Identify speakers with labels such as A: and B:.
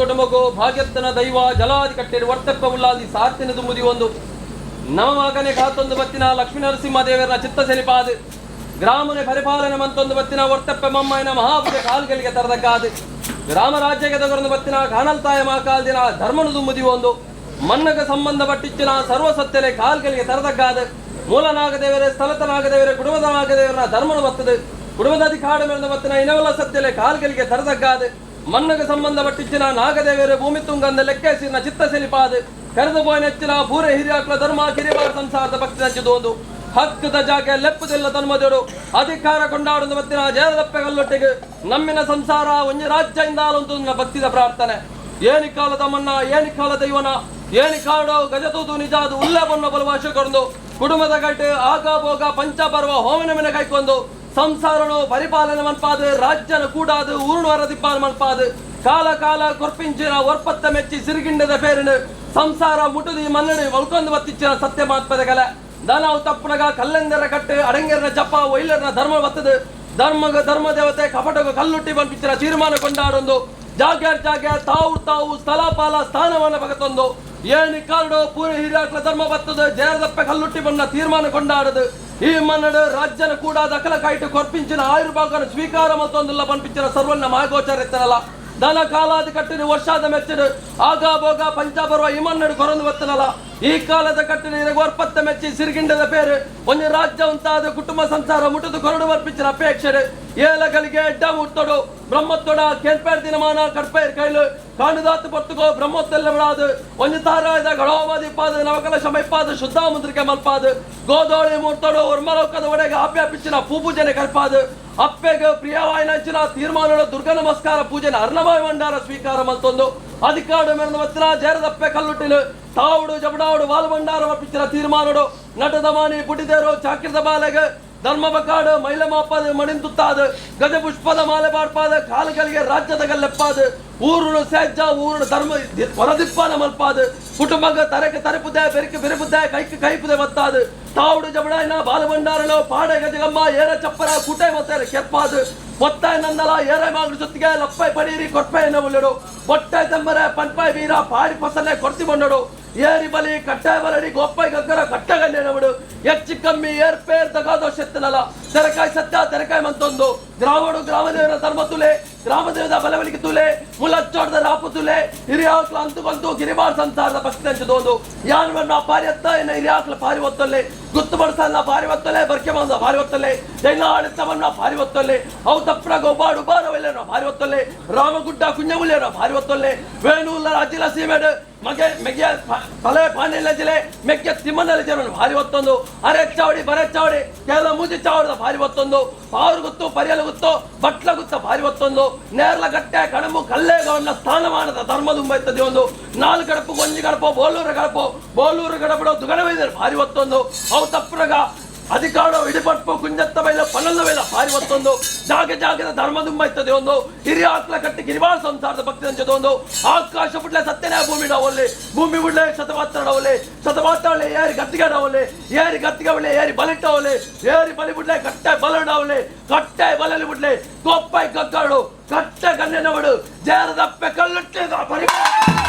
A: ಕುಟುಂಬಕ್ಕೂ ಭಾಗ್ಯತ್ತನ ದೈವ ಜಲಾದಿ ಕಟ್ಟೆಡು ವರ್ತಪ್ಪ ಉಲ್ಲಾದಿ ಸಾರ್ತಿನ ದುಂಬುದಿ ಒಂದು ನಮ ಮಗನೆ ಕಾತೊಂದು ಬತ್ತಿನ ಲಕ್ಷ್ಮೀ ನರಸಿಂಹ ದೇವರ ಚಿತ್ತ ಸೆಲಿಪಾದು ಗ್ರಾಮನೆ ಪರಿಪಾಲನೆ ಮಂತೊಂದು ಬತ್ತಿನ ವರ್ತಪ್ಪ ಮಮ್ಮಯ್ಯನ ಮಹಾಪೂಜೆ ಕಾಲ್ಗಳಿಗೆ ತರದಕ್ಕಾದು ಗ್ರಾಮ ರಾಜ್ಯಕ್ಕೆ ತಗರೊಂದು ಬತ್ತಿನ ಕಾಣಲ್ತಾಯ ಮಾಕಾಲ್ದಿನ ಧರ್ಮನು ದುಂಬುದಿ ಒಂದು ಮನ್ನಗ ಸಂಬಂಧ ಪಟ್ಟಿಚ್ಚಿನ ಸರ್ವಸತ್ಯಲೆ ಕಾಲ್ಗಳಿಗೆ ತರದಕ್ಕಾದ ಮೂಲನಾಗದೇವರೇ ಸ್ಥಳತನಾಗದೇವರೇ ಕುಟುಂಬದ ನಾಗದೇವರ ಧರ್ಮನು ಬರ್ತದೆ. ಕುಟುಂಬದ ಅಧಿಕಾರ ಮೇಲಿನ ಬತ್ತಿನ ಇನವಲ ಸತ್ಯಲೆ ಕಾಲ್ಗಳಿಗೆ ತರದಕ್ಕಾದ ಮನ್ನಗ ಸಂಬಂಧ ಪಟ್ಟಿಚ್ಚಿನ ನಾಗದೇವರೇ ಭೂಮಿ ತುಂಗಂದ ಲೆಕ್ಕೆಸಿನ ಚಿತ್ತ ಸೆಲಿಪಾದ ಕರೆದು ಪೋಯಿನ ಹೆಚ್ಚಿನ ಪೂರೆ ಹಿರಿಯಾಕ್ಲ ಧರ್ಮ ಕಿರಿಬಾರ ಸಂಸಾರದ ಭಕ್ತಿ ನಂಚಿದೊಂದು ಹಕ್ಕದ ಜಾಗೆ ಲೆಪ್ಪದೆಲ್ಲ ತನ್ಮದೊಡು ಅಧಿಕಾರ ಕೊಂಡಾಡುವ ಬತ್ತಿನ ಜಯದಪ್ಪೆ ಕಲ್ಲೊಟ್ಟಿಗೆ ನಮ್ಮಿನ ಸಂಸಾರ ಒಂಜಿ ರಾಜ್ಯ ಇಂದಾಲಂತು ಭಕ್ತಿದ ಪ್ರಾರ್ಥನೆ. ಏನಿ ಕಾಲದ ಮನ್ನ, ಏನಿ ಕಾಲದ ಇವನ, ಏನಿ ಕಾಡು ಗಜತೂತು ನಿಜಾದು ಉಲ್ಲ ಬೊನ್ನ ಬಲವಾಶ ಕೊಡದು ಕುಟುಂಬದ ಕೈಟ್ ಆಗ ಭೋಗ ಪಂಚಪರ್ವ ಹೋಮನ ಮನೆ ಕೈಕೊಂಡು ಸಂಸಾರನು ಪರಿಪಾಲನೆ ಮನ್ಪಾದು ರಾಜ್ಯನ ಕೂಡಾದು ಊರುಣ ವರದಿಪ್ಪಾನ ಮನ್ಪಾದು ಕಾಲ ಕಾಲ ಕೊರ್ಪಿಂಚಿನ ಒರ್ಪತ್ತ ಮೆಚ್ಚಿ ಸಿರಿಗಿಂಡದ ಪೇರಿನ ಸಂಸಾರ ಮುಟುದಿ ಮನ್ನಡಿ ಒಲ್ಕೊಂದು ಬತ್ತಿಚ್ಚಿನ ಸತ್ಯ ಮಾತ್ಪದ ಕಲೆ. ದನ ತಪ್ಪನಗ ಕಲ್ಲೆಂದರ ಕಟ್ಟು ಅಡಂಗೆರನ ಜಪ್ಪ ಒಯ್ಲರ್ನ ಧರ್ಮ ಬತ್ತದು. ಧರ್ಮಗ ಧರ್ಮ ದೇವತೆ ಕಪಟಗ ಕಲ್ಲುಟ್ಟಿ ಬಂಪಿಚ್ಚಿನ ತೀರ್ಮಾನ ಕೊಂಡಾಡೊಂದು ಜಾಗ್ಯಾರ್ ಜಾಗ್ಯ ತಾವು ತಾವು ಸ್ಥಳ ಪಾಲ ಸ್ಥಾನವನ್ನ ಬಗತೊಂದು ಏನಿ ಕಾರಡು ಪೂರ ಹಿರಿಯಾಕ್ಲ ಧರ್ಮ ಬತ್ತದು. ಜಯದಪ್ಪ ಕಲ್ಲುಟ್ಟಿ ಬಣ್ಣ ತೀರ್ಮಾನ ಕೊಂಡಾಡದು. ಈ ಮನ್ನಡು ರಾಜ್ಯನ ಕೂಡ ದಖಲ ಕಾಯ್ಟು ಕೊರ್ಪಿಂಚಿನ ಆಯುರ್ಭಾಗನ ಸ್ವೀಕಾರ ಮತ್ತೊಂದಿಲ್ಲ ಪಂಪಿಂಚಿನ ಸರ್ವನ್ನ ಮಾಗೋಚರ ಎತ್ತನಲ್ಲ. ದನ ಕಾಲಾದಿ ಕಟ್ಟಿನ ವರ್ಷಾದ ಮೆಚ್ಚಿಡು ಆಗ ಭೋಗ ಪಂಚಪರ್ವ ಈ ಮನ್ನಡು ಕೊರಂದು ಬತ್ತನಲ್ಲ. ಈ ಕಾಲದ ಕಟ್ಟಿನ ಒರ್ಪತ್ತ ಮೆಚ್ಚಿ ಸಿರಿಗಿಂಡದ ಪೇರು ಒಂಜಿ ರಾಜ್ಯ ಉಂತಾದ ಕುಟುಂಬ ಸಂಸಾರ ಮುಟುದು ಕೊರಡು ವರ್ಪಿಂಚಿನ ಅಪೇಕ್ಷೆ ಏಲಗಲಿಗೆ ಎಡ್ಡ ಮುಟ್ಟೊಡು ಬ್ರಹ್ಮತ್ತೊಡ ಕೇಳ್ಪೇರ್ ದಿನಮಾನ ಕಡ್ಪೇರ್ ಕೈಲು ಕಾಣುದಾತು ಪರ್ತುಕೋ ಬ್ರಹ್ಮೊತ್ತೆಲ್ಲ ಬಿಡಾದು ಒಂಜಿ ತಾರಾಯದ ಗಡೋಮದಿಪ್ಪಾದು ನವಕಲ ಶಮೈಪಾದು ಶುದ್ಧ ಮುದ್ರಿಕೆ ಮಲ್ಪಾದು ಗೋದೋಳಿ ಮುಟ್ಟೊಡು ಒರ್ಮಲೋಕದ ಒಡೆಗೆ ಆಪ್ಯಾಪಿಚ್ಚಿನ ಪೂಪೂಜನೆ ಕಲ್ಪಾದು ಅಪ್ಪೆಗೆ ಪ್ರಿಯವಾಯಿನಂಚಿನ ತೀರ್ಮಾನದ ದುರ್ಗ ನಮಸ್ಕಾರ ಪೂಜೆನ ಅರ್ಣಮಾಯ ಭಂಡಾರ ಸ್ವೀಕಾರ ಮಲ್ತೊಂದು ಅಧಿಕಾಡು ಮೆರೆದ ವತ್ತಿನ ಜೇರದಪ್ಪೆ ಕಲ್ಲುಟ್ಟಿಲು ತಾವುಡು ಜಬಡಾವುಡು ವಾಲು ಭಂಡಾರ ಒಪ್ಪಿಚ್ಚಿನ ತೀರ್ಮಾನಡು ನಟದಮಾನಿ ಪುಟಿದೇರು ಚಾಕ್ರದ ಬಾಲೆಗೆ ಧರ್ಮ ಬಕಾಡು ಮೈಲ ಮಾಪಾದು ಮಣಿಂತುತ್ತಾದು ಗಜ ಪುಷ್ಪದ ಮಾಲೆ ಪಾಡ್ಪಾದ ಕಾಲುಗಳಿಗೆ ರಾಜ್ಯದ ಗಲ್ಲೆಪ್ಪಾದು ಊರುನು ಸೇಜ್ಜ ಊರುನು ಧರ್ಮ ಹೊರದಿಪ್ಪಾನ ಮಲ್ಪಾದು ಕುಟುಂಬಗ ತರಕ ತರಪುದೆ ಬೆರಕೆ ಬೆರಪುದೆ ಕೈக்கு ಕೈಪುದೆ ಬತ್ತಾದು ತಾವುಡು ಜಬಡಾಯಿನ ಬಾಲಭಂಡಾರನು ಪಾಡ ಗಜಗಮ್ಮ ಏರ ಚಪ್ಪರ ಕುಟೆ ಮತ್ತೆ ಕೆರ್ಪಾದು ಒತ್ತಾಯ ನಂದಲ ಏರ ಮಾಗಡು ಜೊತೆಗೆ ಲಪ್ಪೈ ಪಡೀರಿ ಕೊರ್ಪೆ ಎನ್ನವುಳ್ಳಡು ಒಟ್ಟೆ ತಂಬರೆ ಪನ್ಪಾಯ್ ವೀರ ಪಾಡಿ ಫಸಲೆ ಕೊರ್ತಿ ಬಂಡಡು ಏರಿ ಬಲಿ ಕಟ್ಟಾಯ ಬಲಡಿ ಗೊಪ್ಪೈ ಗಗ್ಗರ ಕಟ್ಟಗಣ್ಣೆನವಡು ಹೆಚ್ಚು ಕಮ್ಮಿ ಏರ್ಪೇರ್ ತಗಾದೋ ಶೆತ್ತನಲ ತೆರಕಾಯಿ ಸತ್ಯ ತೆರಕಾಯಿ ಮಂತೊಂದು ಗ್ರಾಮಡು ಗ್ರಾಮದೇವರ ಧರ್ಮ ತುಲೆ ಗ್ರಾಮದೇವದ ಬಲವಲಿಗೆ ತುಲೆ ಮುಲಚ್ಚೋಡದ ರಾಪು ತುಲೆ ಹಿರಿಯಾಕ್ಲ ಅಂತುಕೊಂತು ಗಿರಿಬಾರ್ ಸಂಸಾರದ ಭಕ್ತಿ ಅಂಚದೋದು ಯಾನ್ವನ್ನ ಪಾರಿ ಎತ್ತ ಎನ್ನ ಹಿರಿಯಾಕ್ಲ ಪಾರಿ ಒತ್ತೊಲ್ಲೆ ಗುತ್ತು ಬಡಸಲ್ಲ ಪಾರಿ ಒತ್ತೊಲ್ಲೆ ಬರ್ಕೆ ಬಂದ ಪಾರಿ ಒತ್ತೊಲ್ಲೆ ಜೈನಾಡಿತವನ್ನ ಪಾರಿ ಒತ್ತೊಲ್ಲೆ ಅವು ತಪ್ಪನ ಗೋಬಾಡು ಬಾರವೆಲ್ಲ ಪಾರಿ ಒತ್ತೊಲ್ಲೆ ರಾಮಗುಡ್ಡ ಕುಂಜಮುಲ್ಲೇನ ಪಾರಿ ಒತ್ತೊಲ್ಲೆ ವೇಣುಲ್ಲ ರಾಜ್ಯಲ ಸೀಮೆಡು ಮಗೆ ಮೆಗೆ ತಲೆ ಪಾಂಡೆಲ್ಲ ಜಿಲ್ಲೆ ಮೆಕ್ಕೆ ತಿಮ್ಮನಲ್ಲಿ ಜನ ಭಾರಿ ಒತ್ತೊಂದು ಅರೆ ಚಾವಡಿ ಬರೆ ಚಾವಡಿ ಕೇವಲ ಮೂಜಿ ಚಾವಡಿದ ಭಾರಿ ಒತ್ತೊಂದು ಪಾರು ಗುತ್ತು ಪರಿಯಲು ಗುತ್ತು ಬಟ್ಲ ಗುತ್ತ ಭಾರಿ ಒತ್ತೊಂದು ನೇರ್ಲ ಗಟ್ಟೆ ಕಣಮು ಕಲ್ಲೇಗವನ್ನ ಸ್ಥಾನಮಾನದ ಧರ್ಮದುಂಬ ಇರ್ತದೆ. ಒಂದು ನಾಲ್ಕು ಗಡಪು ಒಂಜಿ ಗಡಪು ಬೋಲೂರು ಗಡಪು ಬೋಲೂರು ಗಡಪಡು ದುಗಣವೈದರು ಭಾರಿ ಒತ್ತೊಂದು ಅವು ತಪ್ಪುರಗ ಅಧಿಕಾರ ಇಡಿಪಟ್ಟು ಕುಂಜತ್ತ ಬೈಲ ಪನ್ನೊಂದು ಬೈಲ ಭಾರಿ ಒತ್ತೊಂದು ಜಾಗ ಜಾಗದ ಧರ್ಮದುಂಬ ಇರ್ತದೆ. ಒಂದು ಹಿರಿಯ ಆಕ್ಲ ಕಟ್ಟಿ ಗಿರಿವಾಳ ಸಂಸಾರದ ಭಕ್ತಿ ಅಂಚದ ಒಂದು ಆಕಾಶ ಬುಡ್ಲೆ ಸತ್ಯನೇ ಭೂಮಿ ಡಾವಲ್ಲಿ ಭೂಮಿ ಬುಡ್ಲೆ ಶತಮಾತ್ರ ಡಾವಲ್ಲಿ ಶತಮಾತ್ರವಳ್ಳಿ ಏರಿ ಗತ್ತಿಗೆ ಡಾವಲ್ಲಿ ಏರಿ ಗತ್ತಿಗೆ ಬಳ್ಳಿ ಏರಿ ಬಲಿಟ್ಟವಲ್ಲಿ ಏರಿ ಬಲಿ ಬುಡ್ಲೆ ಕಟ್ಟೆ ಬಲ ಡಾವಲ್ಲಿ ಕಟ್ಟೆ ಬಲಲಿ ಬುಡ್ಲೆ ಗೊಪ್ಪೈ ಕಕ್ಕಾಡು ಕಟ್ಟೆ ಕಣ್ಣಿನವಡು ಜೇರದಪ್ಪೆ ಕಲ್ಲುಟ್ಟಿದ ಪರಿವಾರ.